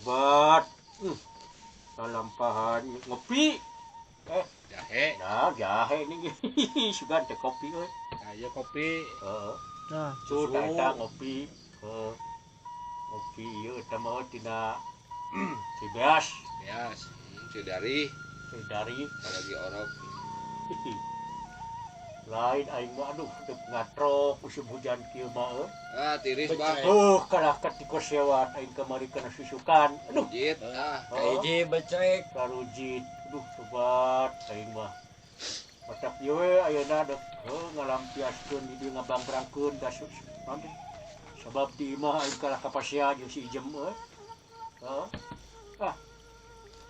Sobat. Kalampahan ngopi. Eh, Jahe. Nah, jahe ini sugan teh kopi euy. Nah, ieu kopi. Heeh. Nah, Sudah Susu. Eta ngopi. Heeh. Ngopi ieu eta mah tina Cibeas. Beas. Cidari dari lagi orok. Lain aing mah, aduh, dek ngatrok musim hujan kieu mah euy. Ah, tiris, Bang. Oh, kalah ka tikosewad aing kamari kana susukan. Aduh, Jit, ah. oh, Hiji becek. Karujit. Aduh, sobat, aing mah. Matak ieu we ayeuna dek heuh ngalampiaskeun di dieu, ngabangbrangkeun da naon teh? Sabab di imah aing kalah kapasia jeung si Ijem euy. Heeh.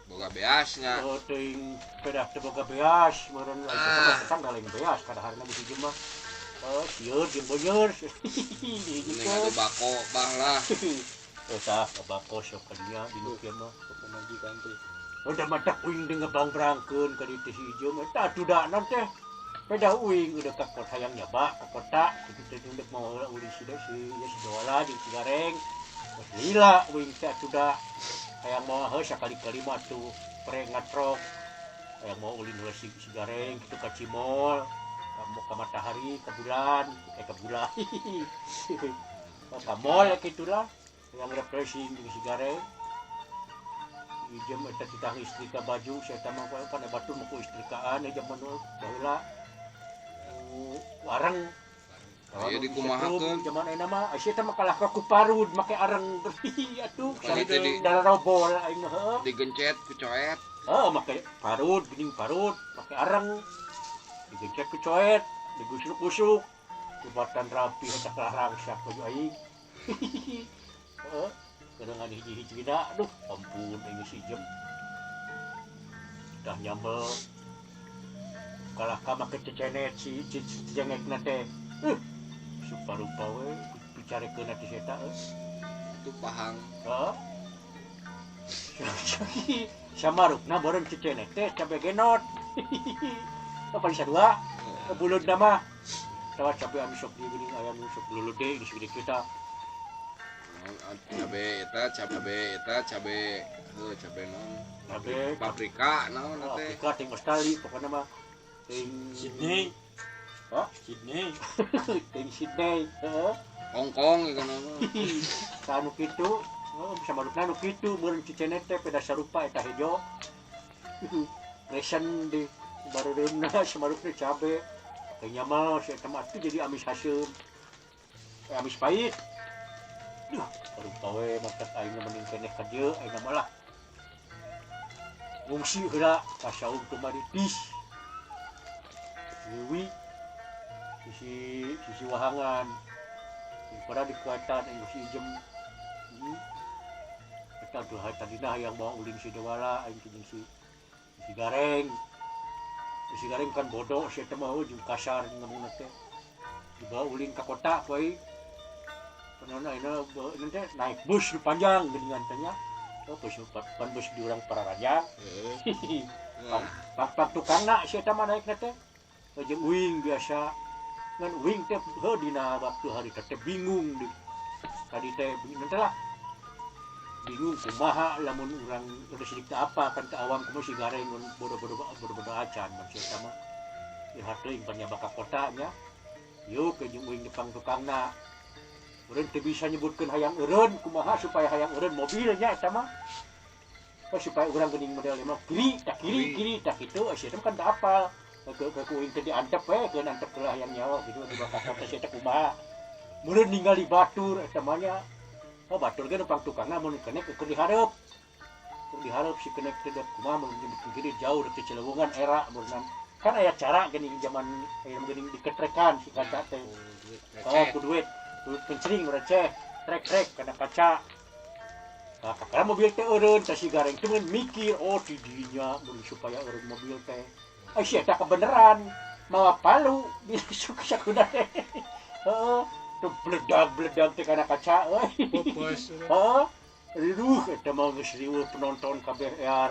Boga beasnya. Oh, teuing pedah teu boga beas, meureun lain Ah. ah. Kan lain beas kadaharna di si Ijem mah. Oh, sieun jeung beuneur. Mending adu bako, Bang, lah. Oh, tah bako sok ka dinya di nu kieu mah. Pemajikan teh. Udah matak uing deui ngabangbrangkeun ka ditu si Ijem. Eta atuh teh. Pedah uing udah ka kota hayang nyaba ka kota kitu teh, dek mau ulin si si ya si Doala jeung si Gareng. Geus lila uing teh atuh da hayang mau heuh sakali-kali mah tuh pre ngatrok. Hayang mau ulin heula si Gareng kitu ka Cimol, ka matahari, ka bulan, eh, ka bulan. Ka mall gitulah. Hayang refreshing jeung si Gareng. Ijem eta titah istrika baju, saya mah pan batur mah ku istrikaan zaman baheula. Ku areng. Aya dikumahakeun? Zaman ayeuna mah sia teh mah kalah ka ku parud make areng atuh. Tadi teh Dararobol aing mah, heuh. Digencet ku coet. Heeh, make parud geuning, parud make areng. Digencet ku coet, digusuk-gusuk. Jembatan rapi eta kalah rangsak baju aing. Heeh. Kedengan hiji-hijina, aduh, ampun aing si Ijem. Dah nyambel. Kalah ka make cecenet si cecengekna teh. Supa-rupa we picarekeun teh si eta euy. Itu pahang. Heeh. Samarukna beureum cecenet teh cabe genot. Apa sarua? Buleudna mah. Tawa cabe anu sok di geuning aya nu sok leuleudeuy geus gede kita. Cabe eta, cabe eta, cabe heuh, cabe naon? Cabe Paprika naon teh? Paprika ting Australia pokokna mah. Ting Sydney. Hah? Sydney. Ting Sydney, heeh. Hongkong ieu mah. Ka anu kitu, oh, samarukna nu kitu meureun cecenet teh peda sarupa eta hejo. Resen di barureumna samarukna cabe. Kayaknya mah si eta mah atuh jadi amis haseum. Eh, amis pahit. Duh, rupa we matak aing mending keneh ka dieu aing mah lah. Ngungsi heula ka saum kamari tis. Wiwi sisi sisi wahangan. Daripada dikuatan aing si Ijem. Eta tuh hari tadina hayang bawa ulin si Dewala aing jeung si Gareng. Si Gareng kan bodoh si eta mah jeung kasar ngomongna teh. Dibawa ulin ka kota ku aing. Penon ayeuna teh naik bus nu panjang geuningan teh nya. Oh, bus pan bus di urang Pararaja. Heeh. Wah, Pak tukangna si eta mah naikna teh. Jeung uing biasa. Ngan uing teh heuh dina waktu hari teh bingung di. Tadi teh bingung teh lah. Bingung kumaha lamun urang udah sedikit apa kan ke awam kumaha si Gareng mun bodoh-bodoh bodoh-bodoh acan mun si eta mah. Ya teuing pan nyaba ka kota nya. Yuk ke jeung uing depang tukangna. Urang teu bisa nyebutkeun hayang eureun kumaha supaya hayang eureun mobilnya eta mah. Oh, supaya urang geuning model mah kiri tak kiri kiri tak kitu si eta mah kan teu apal. Ke ku uing teh diantep we, keun antep ke hayang nyawa gitu di bakal kota si eta kumaha. Meureun ningali batur eta mah nya. Oh, batur ge numpang tukangna mun kenek keur dihareup. Keur dihareup si kenek teh dek kumaha mun nyebutkeun kiri jauh dek ti Cilewungan era meureunnan. Kan aya cara geuning zaman aya geuning diketrekan si kaca teh. Duit Oh, receh. ku duit. Duit pencering receh, trek-trek kana kaca. Nah, kakara mobil teh eureun, tah si Gareng teh mun mikir, oh di dinya mun supaya eureun mobil teh. Ai si eta kebeneran, mawa palu di sakuna teh. Heeh, tuh bledag-bledag teh kana kaca euy. Bobos. Heeh. Aduh, eta mah geus riweuh penonton kabeh ear.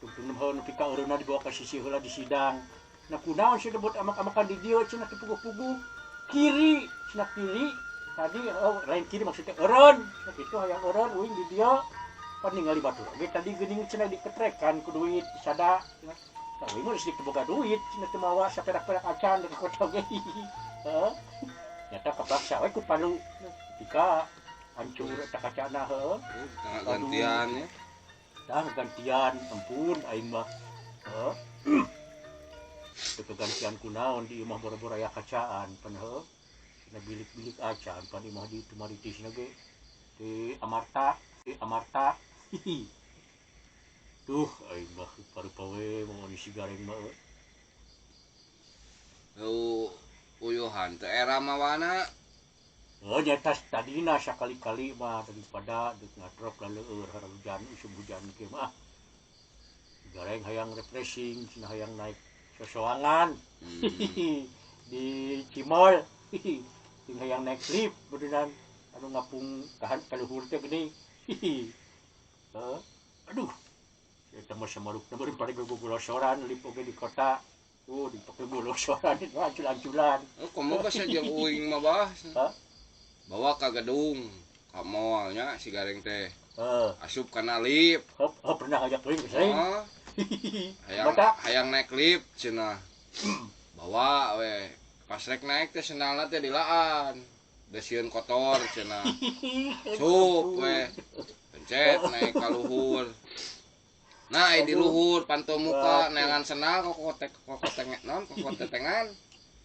Tungtung heuh nepi ka eureunna dibawa ka sisi heula di sidang. Nah, kunaon sih disebut amak-amakan di dieu cenah dipuguh-puguh. Kiri, cenah kiri. Tadi oh, lain kiri maksudnya eureun. Cenah kitu hayang eureun uing di dieu. Pan ningali batur oge tadi geuning cenah diketrekan ku duit sada. Tah uing mah geus boga duit cenah teu mawa saperak-perak acan di kota oge. Heeh. Nyata kapaksa we ku palu. Ketika hancur eta kacana heuh. Tengah gantian ya. Tah gantian ampun aing mah. Heuh. Teu kegantian kunaon di imah boro-boro aya kacaan pan heuh. Dina bilik-bilik acan pan imah di Tumaritis na ge. Di Amarta, di Amarta. Duh aing mah rupa-rupa we mau si gareng mah. Heuh uyuhan teh era mawana. Oh nyata tadina sakali-kali mah daripada deuk ngatrok laleueur hujan usum hujan kieu mah. Gareng hayang refreshing, cenah hayang naik sosoangan. Di Cimol. Jeung hayang naik lift beuneunan anu ngapung kahan ka luhur teh geuning. Heuh. Aduh. Eta mah samarukna beureum pada gogolosoran lift oge di kota. Oh dipake golosoran itu ancul-anculan. Oh komo geus jeung uing mah bah. Hah? Bawa ka gedung, ka mall nya si gareng teh. Heeh. Asup kana lift. Heuh, pernah ngajak uing sering. Oh. Hayang hayang naik lift cenah. Bawa we. Pas rek naik teh sendalna teh dilaan. Da sieun kotor cenah. Sup we. Pencet naik ka luhur. Nah, di luhur panto muka neangan sendal kokotek kokotek naon kokotetengan.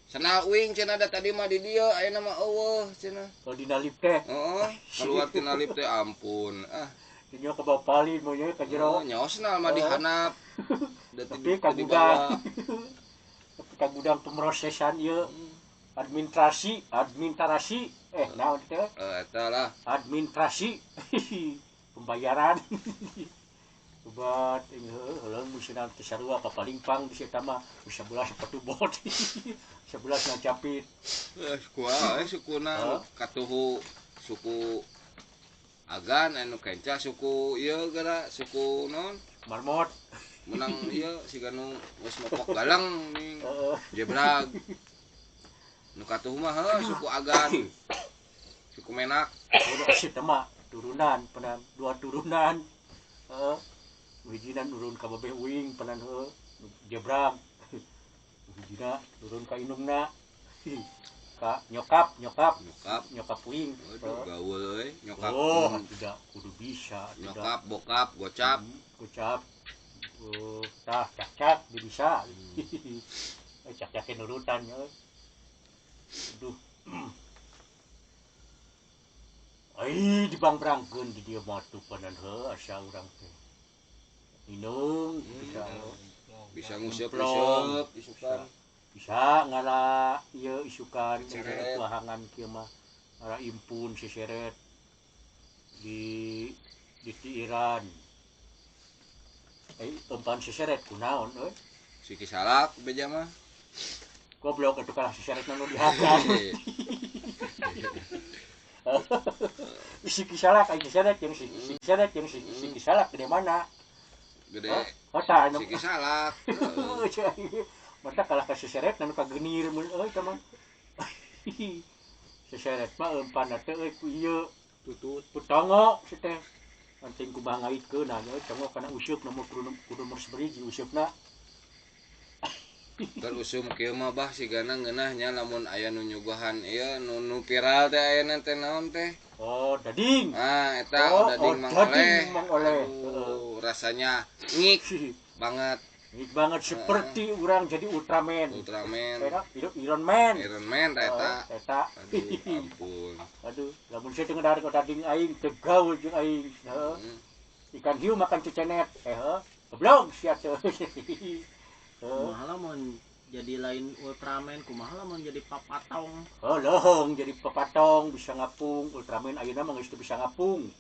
Sendal uing cenah da tadi mah di dieu ayeuna mah eueuh cenah. Kalau dina lift teh. Heeh, keluar tina lift teh ampun. Ah. Dinya ka bapalin mah nya ka jero. Nyaho sendal mah dihanap. Tapi ka gudang. Tapi ka gudang pemrosesan ieu. Administrasi, administrasi naon teh? Eta lah. Administrasi. Pembayaran. Obat ing heuh heuleung musina teh sarua papalingpang di eta mah sabelah sepatu bot. Sebelah ngacapit. Kuah sukuna katuhu suku agan anu kenca suku ieu geura suku naon? Marmot. Menang ieu siga nu geus mopok galang ning. Jebrag. Nu katuhu mah heuh suku agan. Suku menak. Eta mah turunan penan dua turunan. Heeh. Hijina nurun ka babeh uing penan heuh jebrag. Hijina nurun ka indungna. Ka nyokap, nyokap, nyokap, nyokap uing. Aduh, gaul euy, nyokap. Oh, tidak kudu bisa, tidak. Nyokap, bokap, gocap. Gocap. Tah cak-cak bisa. Cak-cake nurutan euy. Aduh. Ai dibangbrangkeun di dieu mah tuh panan heuh asa urang teh. Minum bisa bisa nguseup-nguseup isukan bisa ngala ieu isukan tuahangan kieu mah ngala impun seseret di tiiran empan seseret kunaon euy siki salak beja mah goblok atuh kalah seseret nu dihakan siki salak aya seseret jeung siki seseret jeung siki salak gede mana gede. Oh, tah anu siki salak. Mata kalah ka seseret anu ka genir mun euy tah mah. Seseret mah empanna teh euy ku ieu tutut putongo si teh. Penting kumaha ngaitkeun nya tongo kana useup nomor kudu nomor sabaraha useupna. Keur usum kieu mah bah sigana ngeunah nya lamun aya nu nyuguhan ieu nu viral teh ayeuna teh naon teh? Oh, dading. Ah, eta oh, dading Mang Oleh. Mang Oleh. Rasanya ngik banget. Ngik banget seperti urang jadi Ultraman. Ultraman. Hidup Iron Man. Iron Man eta. Eta. Aduh, ampun. Aduh, lamun saya teu ngedahar dading aing teu gaul jeung aing. Heeh. Ikan hiu makan cecenet. Heuh. Goblok sia teh. Kumaha lamun jadi lain Ultraman, kumaha lamun jadi papatong. Oh, leuheung jadi papatong bisa ngapung. Ultraman ayeuna mah geus teu bisa ngapung.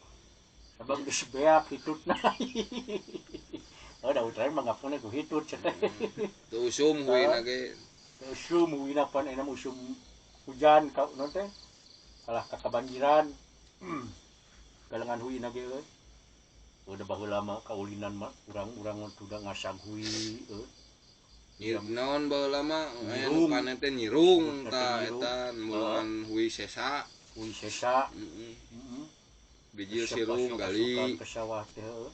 Sabab geus beak hitutna. Oh, da Ultraman mah ngapungna ku hitut cenah. Teu usum huina ge. Teu usum huina pan ayeuna usum hujan ka naon teh? Kalah ka kabanjiran. Galengan huina ge euy. Udah baheula mah kaulinan mah urang-urang udah ngasang hui euy. Naon baheula mah aya nu panen teh nyirung tah eta mulungan hui sesa. Hui sesa. Heeh. Bijil sirung gali ke sawah teh heuh.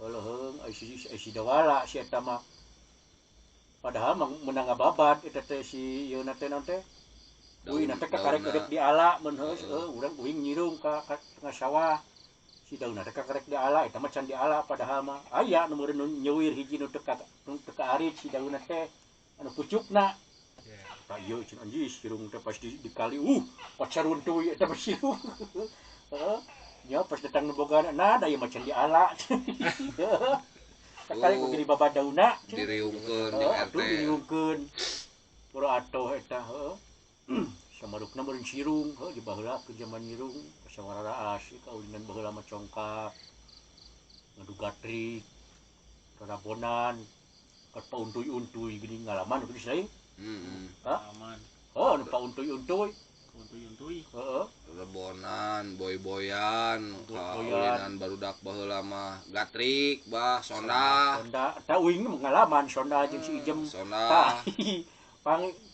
Leuheung ai si dawala si eta mah. Padahal mah meunang ngababat eta teh si ieu na teh naon teh? Uing na teh kakarek edek diala mun heuh urang uing nyirung ka tengah sawah. Si daunna teh kakarek diala eta mah can diala padahal mah aya nu meureun nyeuwir hiji nu teu ka arit si daunna teh anu pucukna. Tah ieu cenah anjing sirung teh pas dikali pacaruntuy eta mah sirung. Heeh. Nya pas datang nu boga nah da ieu mah can diala. Sakali ku gini babad daunna diriungkeun jeung RT. Diriungkeun. Boro atoh eta heuh. Samarukna meureun sirung heuh di baheula ke jaman nyirung sawararaas kaulinan baheula mah congkak. Ngadu gatrik, rarabonan, kat pauntuy-untuy geuning ngalaman geus lain. Heeh. Aman. Oh, nu pauntuy-untuy. Untuy-untuy. Heeh. Rebonan, boy-boyan, kaulinan barudak baheula mah gatrik, bah, sonda. Sonda, tah uing ngalaman sonda jeung si Ijem. Sonda.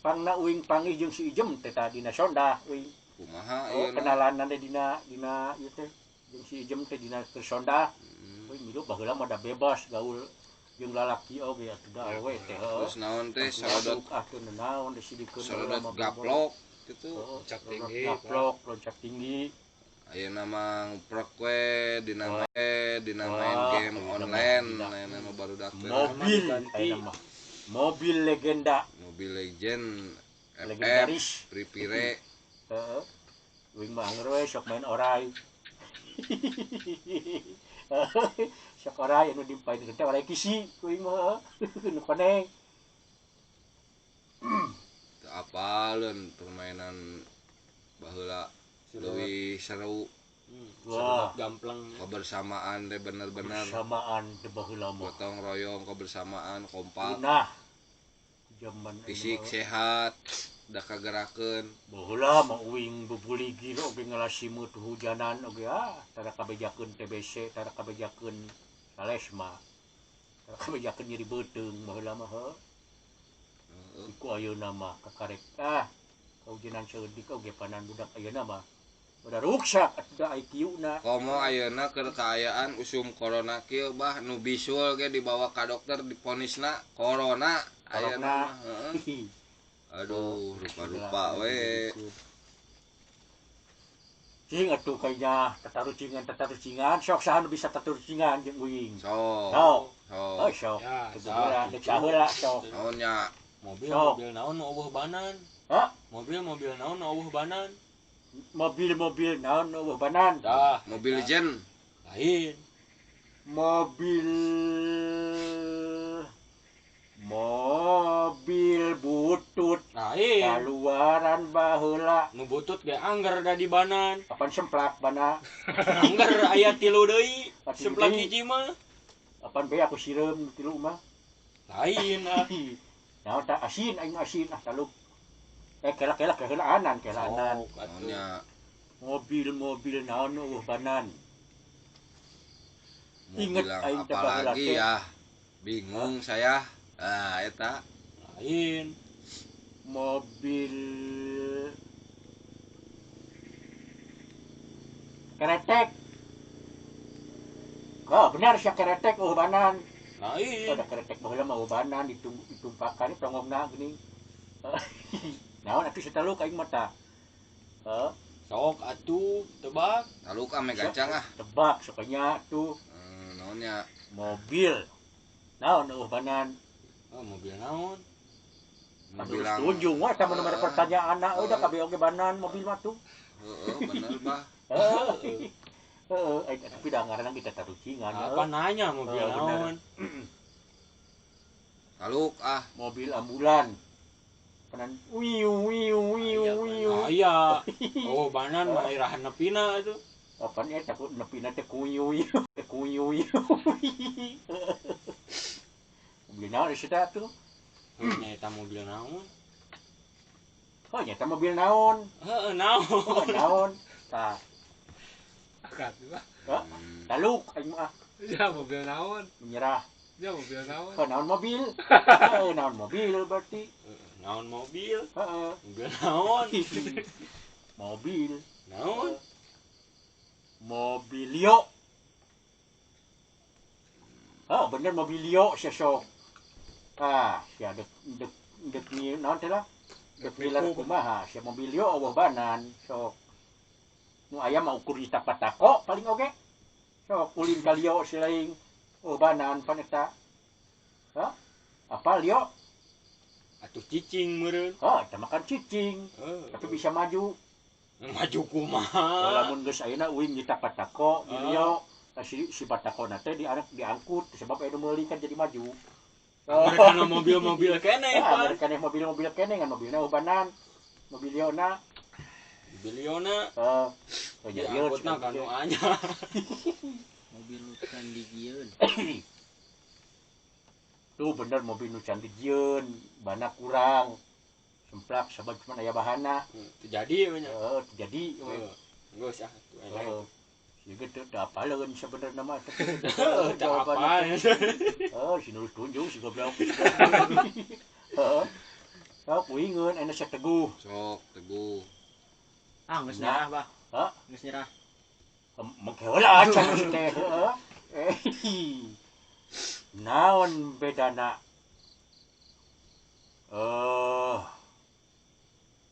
Pangna uing panggih jeung si Ijem teh tah dina sonda uing. Kumaha ieu? Kenalan teh dina ieu teh jeung si Ijem teh dina keur sonda. Uing hidup baheula mah da bebas gaul jeung lalaki oge atuh da awewe teh heuh. Terus naon teh sarodot atuh naon disidikeun sarodot gaplok gitu, loncat tinggi, gaplok, loncat tinggi. Ayeuna mah nguprek we dina main game online, ayeuna mah barudak teh. Mobil ayeuna mah. Mobil legenda, Mobil Legend, FF, legendaris. Pripire. Heeh. Uing mah anger we sok main orai. Sok orai anu dipaenkeun teh orai kisi uing mah nu koneng. Teu apaleun permainan baheula leuwih seru. Wah, gamplang. Kebersamaan teh bener-bener. Kebersamaan teh baheula mah. Gotong royong, kebersamaan, kompak. Nah, zaman fisik sehat, da kagerakeun. Baheula mah uing bubuligir oge ngalasimut hujanan oge ah, tara kabejakeun TBC, tara kabejakeun salesma. Tara kabejakeun nyeri beuteung baheula mah heuh. Iku ayeuna mah kakarek ah, kaujinan saeutik oge panan budak ayeuna mah. Udah ruksak atuh da IQ-na. Komo ayeuna keur kaayaan usum corona kieu bah nu bisul ge dibawa ka dokter diponisna corona ayeuna mah heeh. Aduh, rupa-rupa we. Cing atuh kayaknya tatarucingan sok saha nu bisa tatarucingan jeung uing. Sok. Sok. Sok. Oh, sok. Ya, Kebetulan dek saheula sok. Naon nya? Mobil mobil naon nu eueuh banan? Hah? Mobil-mobil naon nu eueuh banan? Mobil-mobil naon eueuh banan? Dah, Mobil Legend. Lain. Mobil butut. Lain. Kaluaran baheula. Nu butut ge angger da di banan. Apan semplak bana? Angger aya tilu deui. Semplak hiji mah. Apan bae aku sireum tilu mah. Lain ah. Naon tah asin aing asin ah taluk. Kela-kela kehelaanan kelaanan. Naonnya? Mobil-mobil naon eueuh banan. Ingat aing teh apalagi ya. Bingung saya. Ah eta. Lain. Mobil keretek. Oh, benar sia keretek eueuh banan. Lain. Ada keretek baheula mah eueuh banan ditumpakan tongongna geuning. Naon atuh sataluk aing mah tah. Heuh. Sok atuh tebak. Taluk ame gancang ah. Tebak soknya atuh. Naonnya? Mobil. Naon eueuh banan? Oh, mobil naon? Mobil tunjung wah tah mun pertanyaanna eueuh da kabeh oge banan mobil mah tuh. Heeh, bener bah. Heeh. Heeh, tapi da ngaranna kita tarucingan. Apa nanya mobil naon? Taluk ah, mobil ambulan. Kanan wiu wiu wiu wiu. Aya. Oh, banan mah irahan nepina atuh. Apaan eta ku nepina teh kuyu wiu, kuyu wiu. Mobil naon sih atuh? Nya eta mobil naon? Oh, nya eta mobil naon? Heeh, naon? Oh, naon? Tah. Akad bah. Hah? Taluk aing mah. Ya mobil naon? Menyerah. Ya mobil naon? Oh, naon mobil? Heeh, naon mobil berarti. Naon mobil? Heeh. Mobil naon? Mobil. Naon? Mobilio. Ah, bener mobilio sia sok. Ah, sia dek dek dek naon teh lah? Dek ngiler kumaha sia mobilio eueuh banan sok. Nu aya mah ukur di tapatako paling oge. Sok ulin ka lio si laing. Oh banan pan eta. Hah? Apa lio? Atuh cicing meureun. Oh, eta makan cicing. Tapi bisa maju. Maju kumaha? Lamun geus ayeuna uing di tapatako di lio. Si batakona teh diangkut sebab aya nu meuli kan jadi maju. Mereka na mobil-mobil keneh pan. Mereka na mobil-mobil keneh ngan mobilna ubanan. Mobiliona. Mobiliona. Heeh. Jadi diangkutna ka nu anyar. Mobil nu can dijieun. Tuh bener mobil nu can dijieun, bana kurang. Semplak sabab cuman aya bahana. Teu jadi we nya. Heeh, teu jadi we. Geus ah tuh eleh. Ieu teu apaleun sebenarnya mah. Teu apal. Heuh, si nurus tunjung si goblok. Heeh. Sok uingeun anu sia teguh. Sok teguh. Ah, geus nyerah, Bah. Hah? Geus nyerah. Mengke heula acan teh, heeh. Naon bedana?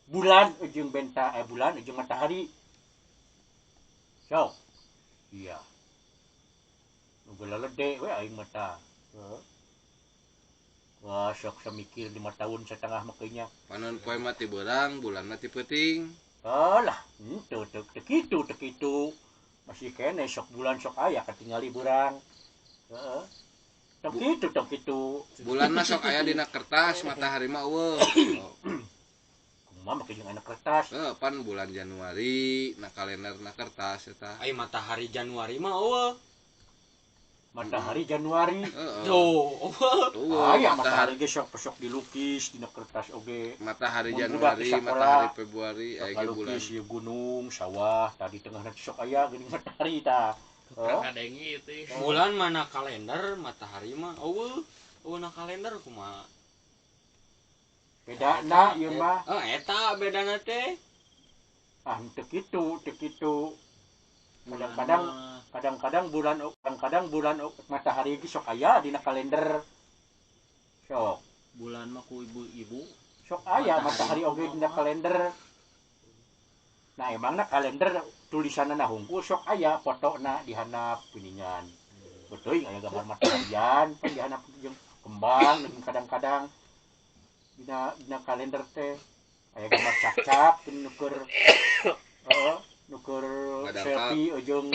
Bulan jeung benta bulan jeung matahari. Sok. Iya. Nu geuleuh we aing mah tah. Heeh. Wah, sok samikir 5 tahun setengah mah keunya. Panon poe mah ti beurang, bulan mah ti peuting. Alah, henteu teu kitu teu kitu. Masih keneh sok bulan sok aya katingali beurang. Heeh. Teu kitu teu kitu. Bulan mah sok aya dina kertas, matahari mah eueuh. Kumaha make jeung anak kertas? Heuh, pan bulan Januari na kalender na kertas eta. Ai matahari Januari mah eueuh. Matahari Januari. Heeh. Tuh, eueuh. Aya matahari ge sok sok dilukis dina kertas oge. Matahari Januari, matahari Februari aya ge bulan. Lukis ieu gunung, sawah, tadi tengahna sok aya geuning matahari tah. Heeh. Kadengi teh. Bulan mana kalender, matahari mah eueuh. Eueuh na kalender kumaha? Bedana ieu mah. Oh, eta bedana teh. Ah, teu kitu, teu kitu. Kadang-kadang bulan kadang-kadang bulan matahari ge sok aya dina kalender. Sok. Bulan mah ku ibu-ibu. Sok aya matahari oge dina kalender. Nah, emangna kalender tulisanna hungkul sok aya fotona di handap geuningan. Betul aya gambar mataharian pan di handap jeung kembang kadang-kadang dina kalender teh aya gambar cakcak nu keur heeh nu keur selfie jeung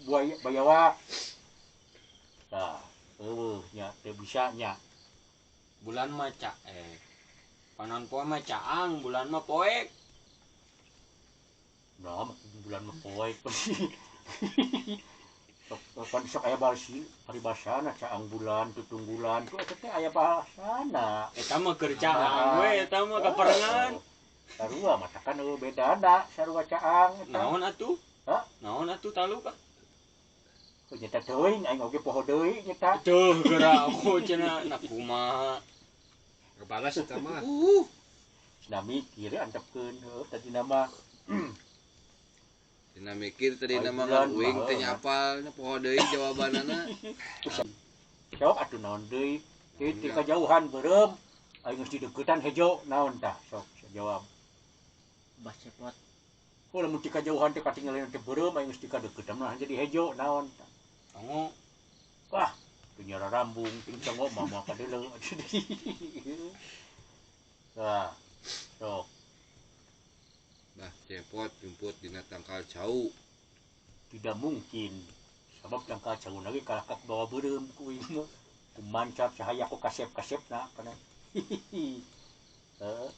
buaya bayawak. Tah, eueuh nya teu bisa nya. Bulan mah caek. Panon poe mah caang, bulan mah poek. Nah, bulan mah poek. Pan sok aya barsi paribasana caang bulan tutunggulan tuh eta teh aya bahasana. Eta mah keur caang we, eta mah kaparengan. Sarua matakan eueuh bedana sarua caang eta. Naon atuh? Hah? Naon atuh taluk ah? Nyeta teuing aing oge poho deui nyeta. Teuh geura aku cenah na kumaha. Ngebalas eta mah. Cenah mikir antepkeun heuh tadina mah. Dina mikir tadi nama ngan uing teh nyapal nya poho deui jawabanana. Sok atuh naon deui? Ti kajauhan beureum aing geus dideuketan hejo naon tah sok jawab. Bah cepot. Oh lamun ti kajauhan teh katinggalian teh beureum aing geus dikadeuketan mah jadi hejo naon tah. Tongo. Wah, teu nyara rambung ting tongo mah moal kadeuleu. Tah, sok. Bah cepot jumput dina tangkal cau. Tidak mungkin. Sabab tangkal cau lagi kalah ka bawa beureum ku ieu mah. Ku mancar cahaya ku kasep-kasepna kana. Heeh.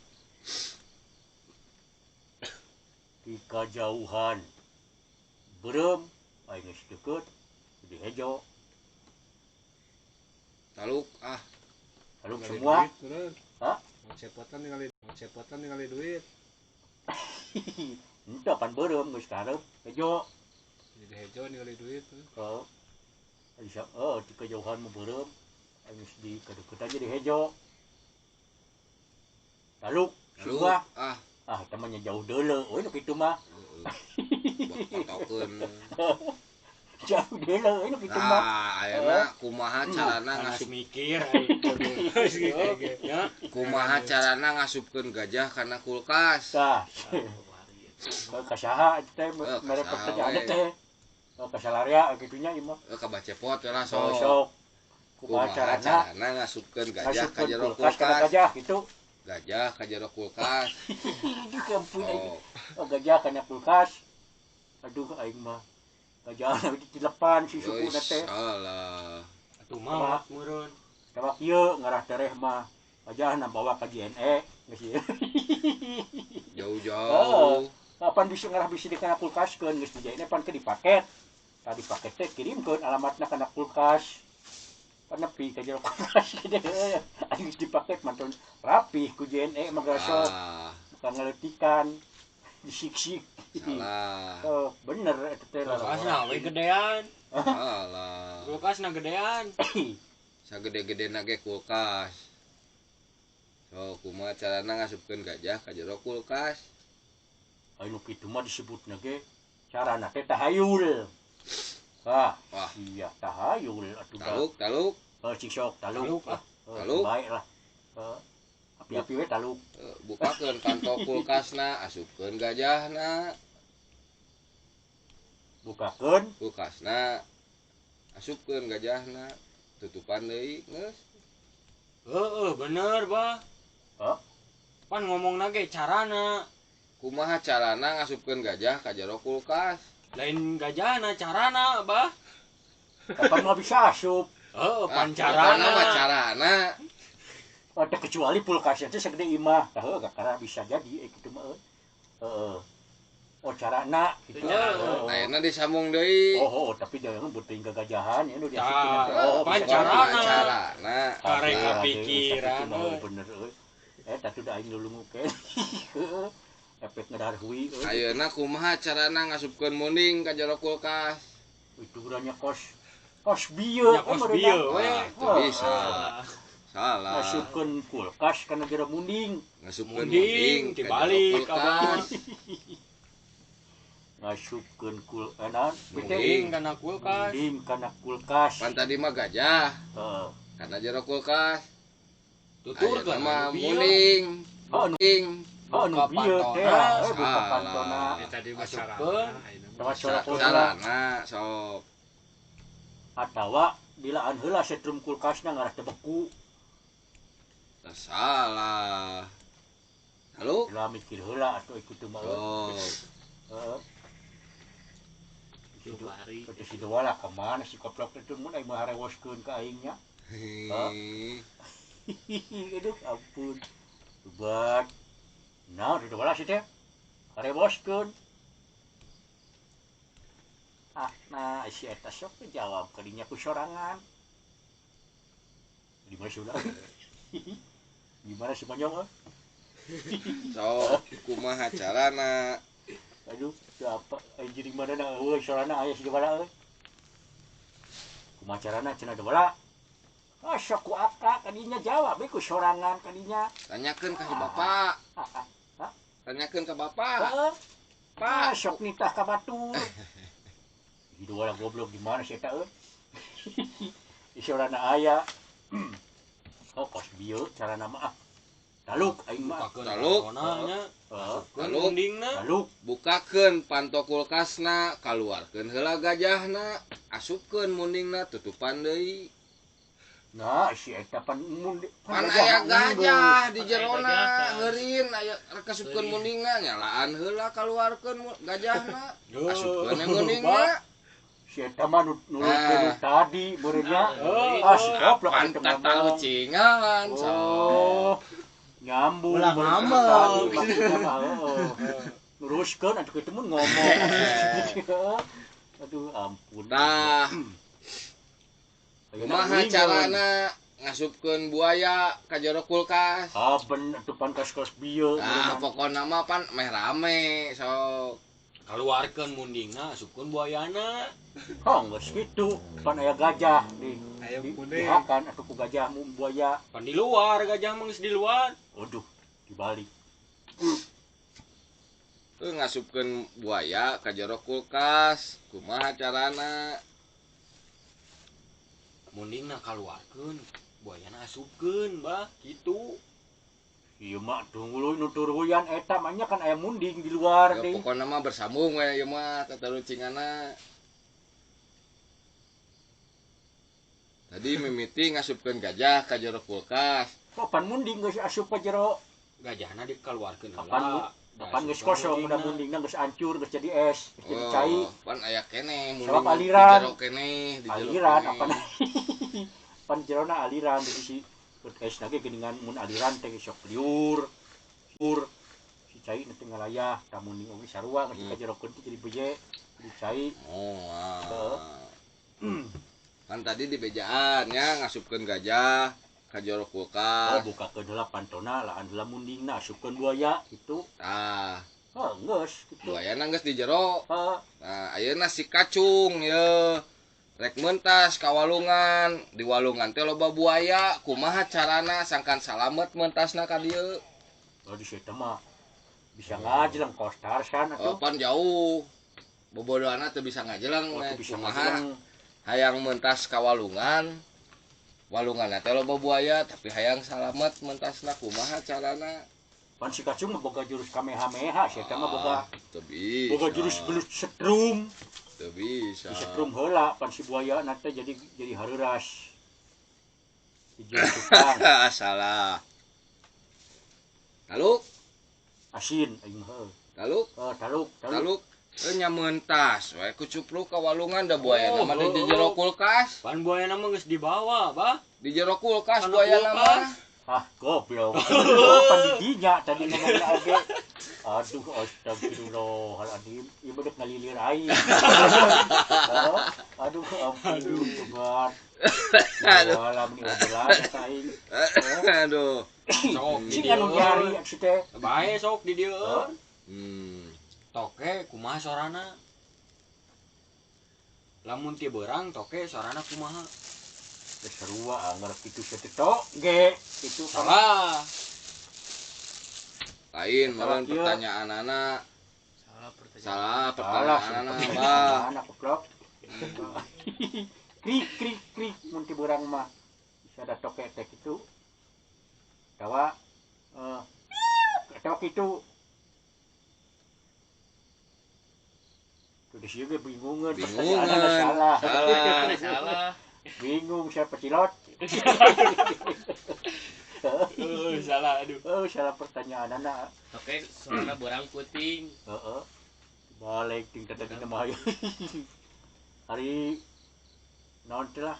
Di kajauhan beureum aing geus deukeut jadi hejo. Taluk ah. Taluk semua. Hah? Cepotan ningali duit. Henteu pan beureum geus karep hejo. Jadi hejo ningali duit. Heeh. Bisa di kejauhan mah beureum geus di kadeuketan jadi hejo. Taluk semua. Ah. Ah, eta mah nya jauh deuleu we nu kitu mah. Buat patokeun. Jauh dela ini kitu mah. Nah, ayeuna kumaha carana Panas ngasup mikir ya. Kumaha carana ngasupkeun gajah kana kulkas? Tah. Ka saha teh mere ka saha pertanyaan we. Teh. Oh, ka salaria kitu nya ieu mah. Ka bacepot lah Oh, sok. sok. Kumaha Kumaha carana carana ngasupkeun gajah ka ngasupkeun jero kulkas kana kulkas? Gajah gitu. Gajah ka jero kulkas. Aduh, ampun aing. Oh, Oh, gajah kana kulkas. Aduh aing mah. Gajah dilepan si sukuna teh. Salah. Atuh mah meureun. Tawak ieu ngarah tereh mah. Gajahna bawa ka JNE geus ieu. Jauh-jauh. Kapan bisa ngarah bisa dikena kulkaskeun geus di JNE pan ke dipaket. Tadi paket teh kirimkeun alamatna kana kulkas. Pan nepi ka jero kulkas gede. Aing geus dipaket mantun rapih ku JNE mah gasok Ah, bukan ngeletikan disiksik. salah. Oh, bener eta teh Kulkasna we gedean. Salah. Kulkasna gedean. Sagede-gedena ge kulkas. So, kumaha carana ngasupkeun gajah ka jero kulkas? Anu kitu mah disebutna ge carana teh tahayul. Ah, Wah. iya tahayul atuh da. Taluk, taluk. Oh, cing sok taluk. Taluk ah. Eh, Taluk. baik lah. Eh, api-api we taluk. Bukakeun kantong kulkasna, asupkeun gajahna, Bukakeun kulkasna. Asupkeun gajahna, tutupan deui geus. Heeh, bener, Bah. Hah? Pan ngomongna ge carana. Kumaha carana ngasupkeun gajah ka jero kulkas? Lain gajahna carana, Bah. Kapan mah bisa asup. Heeh, pan Ah, carana. mah carana. Oh, teh kecuali kulkasnya teh segede imah. Tah heuh karena bisa jadi kitu mah. Heeh. Oh, carana gitu. Heeh. Ayeuna disambung deui. Oh, oh, tapi jangan beuting gagajahan ya nu diasupkeun Tah, teh. Oh, pan bisa carana. jadi. Carana. Karek Ah, kapikiran, mah euy. bener euy. Tatu da aing lulungu ke. Efek ngedahar hui euy. Ayeuna kumaha carana ngasupkeun munding ka jero kulkas? Itu urangnya kos kos bieu. Nya kos bieu we. Ah, teu bisa. Salah. Ngasupkeun kulkas kana jero munding. Ngasupkeun Munding, munding ka jero dibalik, kulkas. Ngasupkeun kul naon? Munding kana kulkas. Munding kana kulkas. Pan tadi mah gajah Heeh. kana jero kulkas. Tuturkeun Ayeuna mah anu bieu. munding. Oh, anu Munding. oh, anu Buka bieu teh. pantona. Eh, buka Salah. pantona. Tadi mah Asupkeun. sarana, ayeuna mah. Sama sola kulkas. Carana sok. Atawa dilaan heula setrum kulkasna ngarah teu beku. Salah. Taluk. Lah mikir heula atuh kitu mah. Sok. Heeh. Bari. Kata si Dewala kemana si koplok itu mun aing mah harewoskeun ka aingnya. Hei. Aduh ampun. Ubat. Nah, si Dewala sih teh. Harewoskeun. Ah, nah si eta sok jawab kadinya ku sorangan. Di mana sih ulah? Gimana sih monyong? Eh? Sok kumaha carana? Aduh, siapa? Jadi mana na euy sorana aya si Dewala euy. Kumaha carana cenah Dewala? Ah, sok ku aka kadinya jawab we ku sorangan kadinya. Tanyakeun ka si bapak. Ah, Tanyakeun ka bapak. Heeh. Pak. Ah, sok nitah ka batur. Di Dewala goblok di mana sih eta euy? Di sorana aya. Oh, kos bieu carana mah ah. Taluk aing mah. Bukakeun Taluk. pantona nya. Heeh, Asupkeun Taluk. mundingna. taluk. Bukakeun panto kulkasna, kaluarkeun heula gajahna, asupkeun mundingna, tutupan deui. Nah, si eta pan mun Pan aya gajah di Pan aya jerona, gajah. heurin aya rek asupkeun mundingna, nyalaan heula kaluarkeun gajahna, asupkeun we mundingna. Si eta mah nu nurutkeun nu Ah. tadi meureunnya. Oh, Ah, si goblok Pan eta ngomong. tatalucingan sok. Oh, nyambung. Ulah meureun ngambek. tadi maksudna mah, heeh. Luruskeun atuh kitu mun ngomong. Aduh, ampun. Tah, Ayeuna kumaha uing, carana ngasupkeun buaya ka jero kulkas? Ah, ben atuh pan kos-kos bieu. Nah, meureunna. pokona mah pan meh rame sok. Kaluarkeun mundingna, asupkeun buayana. Oh, geus kitu. Pan aya gajah di Ayo di, kuning. dihakan atuh ku gajah mun buaya. Pan di luar gajah mah geus di luar. Waduh, dibalik. Ngasupkeun buaya ka jero kulkas, kumaha carana? Mundingna kaluarkeun, buayana asupkeun, bah, kitu. Ieu mah tunggu nu turuyan eta mah nya kan aya munding di luar ya, deui. Pokona mah bersambung we ieu mah tatarucingana. Tadi mimiti ngasupkeun gajah ka jero kulkas. Kapan munding geus asup ka jero? Gajahna dikaluarkeun heula. Kapan geus kosong udah mundingna geus hancur geus jadi es, geus jadi cai. Pan aya keneh munding. Sabab aliran. Di jero keneh, di jero. Aliran apa? Pan jerona aliran di sisi es lagi geuningan mun aliran teh sok liur. Liur. Si cai na teh ngalayah, tah munding oge sarua geus kajerokeun teh jadi beye, jadi cai. Oh. Kan tadi di bejaan nya ngasupkeun gajah ka jero kulkas. Oh, bukakeun heula pantona, laan heula mundingna, asupkeun buaya kitu. Tah. Heuh, geus kitu. Buayana geus di jero. Heeh. Nah, ayeuna si kacung ye. Rek mentas ka walungan, di walungan teh loba buaya, kumaha carana sangkan salamet mentasna ka dieu? Oh, di situ mah bisa ngajeleng kos Tarsan atuh. Oh, pan jauh. Bobodohana teu bisa ngajeleng, oh, bisa kumaha. Hayang mentas ka walungan. Walungan teh loba buaya tapi hayang salamet mentasna kumaha carana? Pan si kacung mah boga jurus kamehameha, sia teh mah boga teu bisa. Boga jurus belut setrum. Teu bisa. Disetrum heula pan si buaya na teh jadi hareuras. Di tukang. Salah. Taluk asin aing heuh. Taluk? Oh, taluk, taluk. Nya mentas we kucupluk ka walungan da buaya mah di jero kulkas. Pan buaya mah geus dibawa, bah. Di jero kulkas buaya mah. Ah, goblok. Pan di dinya tadi ngomongna oge. Aduh, astagfirullahaladzim. Ieu bedek ngalilir aing. Aduh, ampun, Tuhan. Aduh. Alam ni obrolan aing. Aduh. Sok di dieu. Anu nyari atuh teh. Bae sok di dieu. Toke kumaha sorana? Lamun ti beurang toke sorana kumaha? Geus sarua anggar kitu sia teh tok ge kitu salah. Lain meureun pertanyaanana. Salah pertanyaanana, Bah. Anak goblok. Krik krik krik mun ti beurang mah. Bisa ada toke teh kitu. Tawa atawa kitu. Tuh di sini bingungan, pertanyaanana salah. Salah. Bingung siapa cilot. Salah aduh. Salah pertanyaan anak. Oke, soalnya borang puting. Heeh. Balik ting tadi mah. Hari naon teh lah.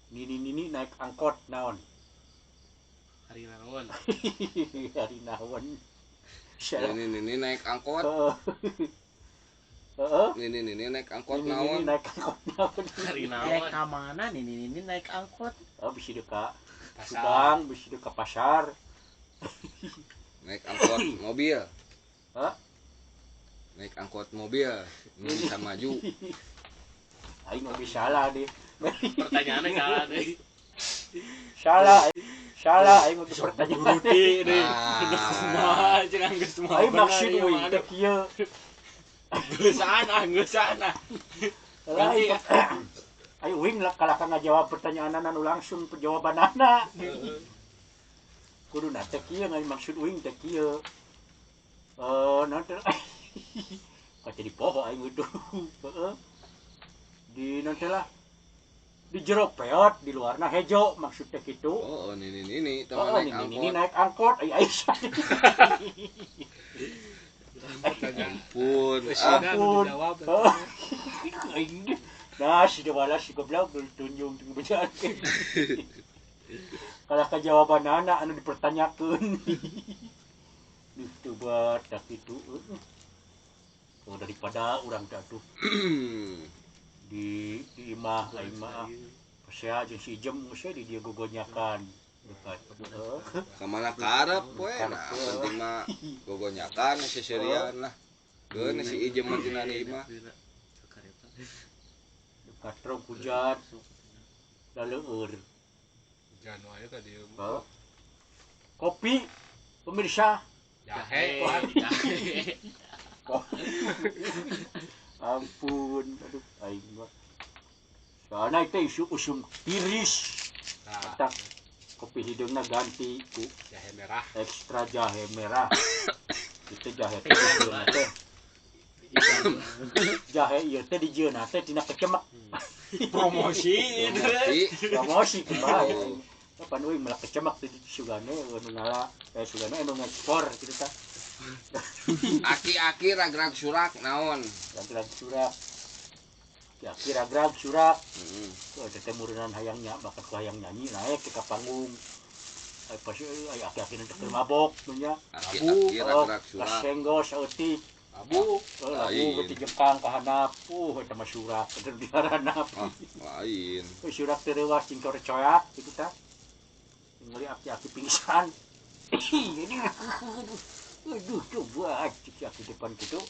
Nini-nini naik angkot naon? Hari naon? Hari naon? Nini-nini naik angkot. Heeh. Nini-nini naik angkot naon? Nini naik angkot naon? Hari naon? Naik ka mana nini-nini naik angkot? Oh, bisi deuk ka Subang, bisi deuk ka pasar. Naik angkot mobil. Hah? Naik angkot mobil, nu bisa maju. Aing mah bisa salah deh. Pertanyaannya salah deh. Salah. Salah aing mah pertanyaan deui. Kumaha cenah geus mah. Aing maksud euy teh kieu. Geus sana. Lain. Ayo uing lah kalah ka ngajawab pertanyaanana nu langsung jawabanana. Kuduna teh kieu ngan maksud uing teh kieu. Naon teh kok jadi poho aing itu. Heeh. Di naon teh lah. Di jero peot, di luarna hejo maksud teh kitu. Oh, nini-nini teh naik angkot. Nini naik angkot ai ai. Ampun, ampun. Nah, si balas si goblok tunjung teu bejaan. Kalah ka jawaban anak anu dipertanyakeun. Itu buat tak itu. Oh, daripada urang teh atuh. Di imah lain mah. Pasea jeung si Ijem geus di dieu gogonyakan. Dekat. Ka mana karep we nah penting mah gogonyakan seserian lah. Keun si Ijem mah tina imah. Dekat truk hujan. Laleur. Hujan wae tadi. Kopi Pemirsa Jahe. Jahe. Ampun, aduh aing mah. Soalna itu isu usum tiris. Nah, Tak kopi hideungna ganti ku jahe merah. Ekstra jahe merah. Itu jahe teh dijieunna teh. Jahe ieu teh dijieunna teh tina kecemek. Promosi itu. Promosi. Promosi kumaha. Kapan euy melak kecemek teh sugane anu ngala sugane anu ngekspor kitu tah. Aki-aki ragrag surak naon? Ragrag surak. Aki-aki ragrag surak. Heeh. Tuh teh murunan hayangnya bakat ku hayang nyanyi naik ke panggung. Ai pas euy aki-aki nu teu mabok nya. Aki-aki ragrag surak. Kasenggol saeutik. Abu. Labu Lain. ti jengkang ka handap. Eta mah surak eta di haranap. Ah, lain. Surak teh reuas jeung corecoyak kitu tah. Ningali aki-aki pingsan. Ini aduh coba aki-aki depan kitu.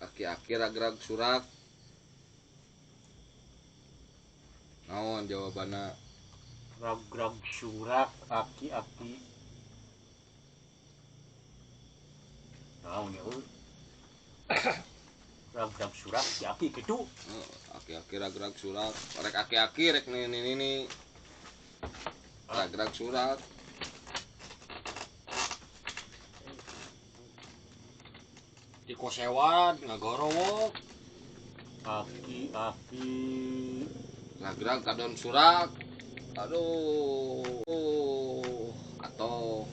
Aki-aki ragrag surak. Naon jawabanna? Ragrag surak aki-aki. Naon ya euy? Ragrag surak aki-aki kitu. Aki-aki ragrag surak. Rek aki-aki rek nini-nini. Ragrag surak. Di kosewan ngagorowok. Aki-aki Ragrag kadon surak. Aduh. Atau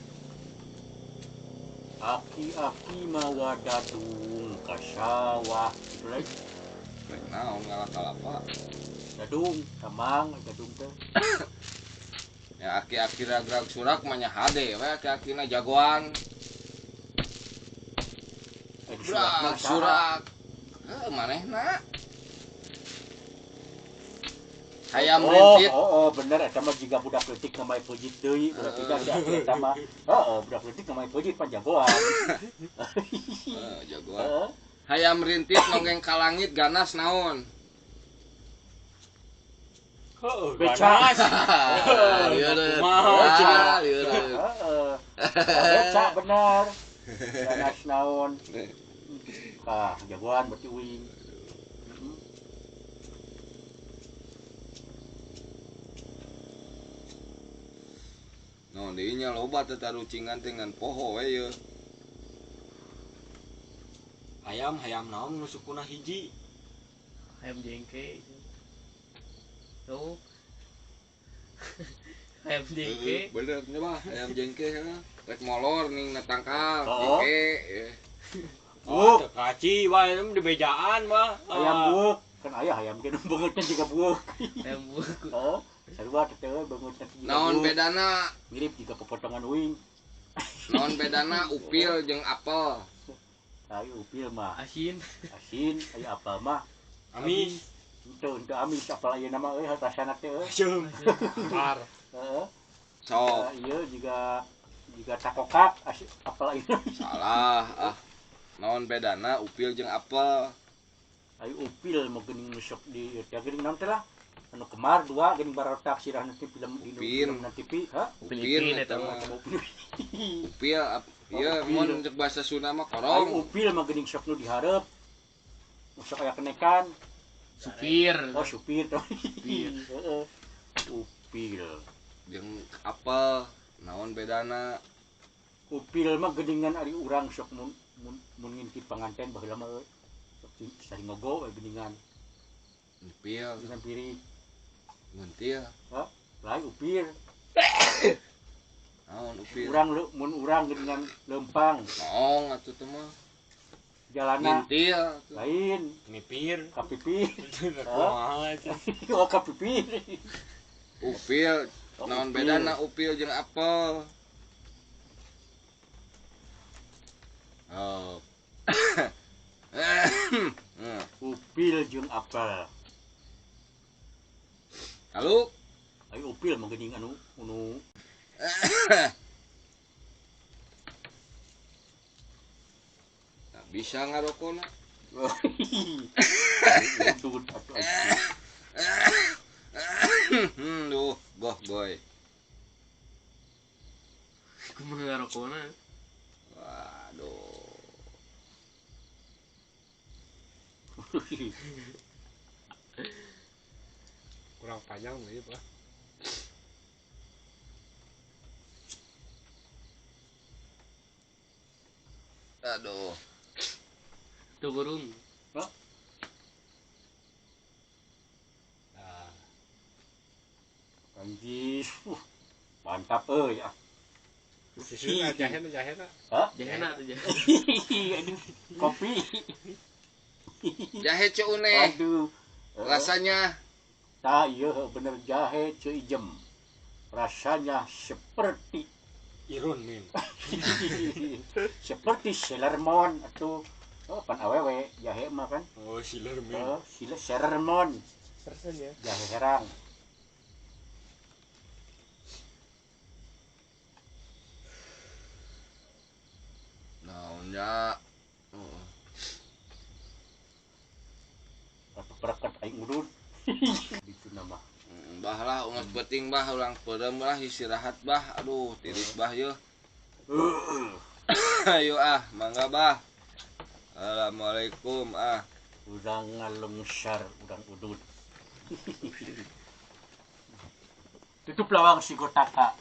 aki-aki mawa dadung ka sawah kitu lain. rek naon ngalah kalapa. Dadung tamang dadung teh. Ya aki-aki ragrag surak mah nya hade we aki-akina jagoan. Surak mah Surak surak. Heuh manehna. Hayam rintit. Oh, bener eta mah jiga budak leutik ngamai peujeut deui, berarti kan si aki eta mah. Heeh, budak leutik ngamai peujeut pan jagoan. Heeh, jagoan. Hayam rintit nonggeng ka langit ganas naon? Heeh, Beca. ganas. Kumaha Lieur. Heeh. Beca bener. Ganas naon? Ah, jagoan berarti uing. Naon deui nya loba teh tarucingan teh ngan poho we yeuh. Hayam hayam naon nu sukuna hiji. Hayam jengke. Tuh. Hayam jengke. Bener nya bah, hayam jengke heuh. Rek molor ning natangkal Oh. jengke. Oh, teu kaci wae di bejaan mah. Hayam buuk, kan aya hayam ge beungeutna jiga buuk. Hayam buuk. Heeh. Sarua teh beungeutna jiga Naon buuk. bedana? Mirip jiga pepotongan uing. Naon bedana upil jeung apel? Ayo upil mah Asin. asin, ayo apel mah Amis. Henteu henteu amis apel ayeuna mah euy rasana teh euy. Aseum. Par. Heeh. Sok. Ieu jiga jiga takokak apel ayeuna. Salah ah. Naon bedana upil jeung apel? Ayo upil mah geuning nu sok di ieu teh geuning naon teh lah. Anu kemar dua geuning barotak sirahna teh film di Upin. film na TV, ha? Upin Upin eta eta mah. mah. Upin. Upil ieu Upil. mun cek bahasa Sunda mah Ayo korong. upil mah geuning sok nu dihareup. Nu sok aya kenekan. Supir. Oh supir tuh. Supir. Heeh. Upil. Jeung apel naon bedana? Upil mah geuningan ari urang sok mun mun mun ngintip panganten baheula mah euy. Sok sari ngogo we geuningan. Upil, Geuningan piring. nguntil. Lain upil. Naon upil? Urang mun urang geuningan lempang Noong atuh teh mah. jalana Ngintil atuh. lain Mipir. kapipir. Kumaha itu. Oh kapipir. Upil Oh, naon upil. bedana upil jeung apel? Oh. Upil jeung apel. Lalu Ayo upil mah geuning anu anu nah, bisa ngarokona. Udud atuh. Duh, goh goy. Kumaha ngarokona? Waduh. Kurang panjang nih, Pak. Aduh. Tuh burung. Hah? Nah, Anjir. Mantap euy ah. Susu jahena jahena. Hah? Jahena tuh jahe. Aduh, kopi. Jahe Ceu Uneh. Aduh. Rasanya Tah ieu bener jahe Ceu Ijem. Rasanya seperti Irun min. seperti Sailor atau oh, pan awewe jahe mah kan. Oh, siler min. Oh, sila Sailor Rasanya. jahe herang. naonnya. Oh. Atau perekat aing udud. Itu nama. Bah lah unggas penting bah urang peureum lah istirahat bah. Aduh, tiris bah yeuh. Ayo ah, mangga bah. Assalamualaikum ah. Urang ngalungsar, urang udud. Tutup lawang si Gotaka.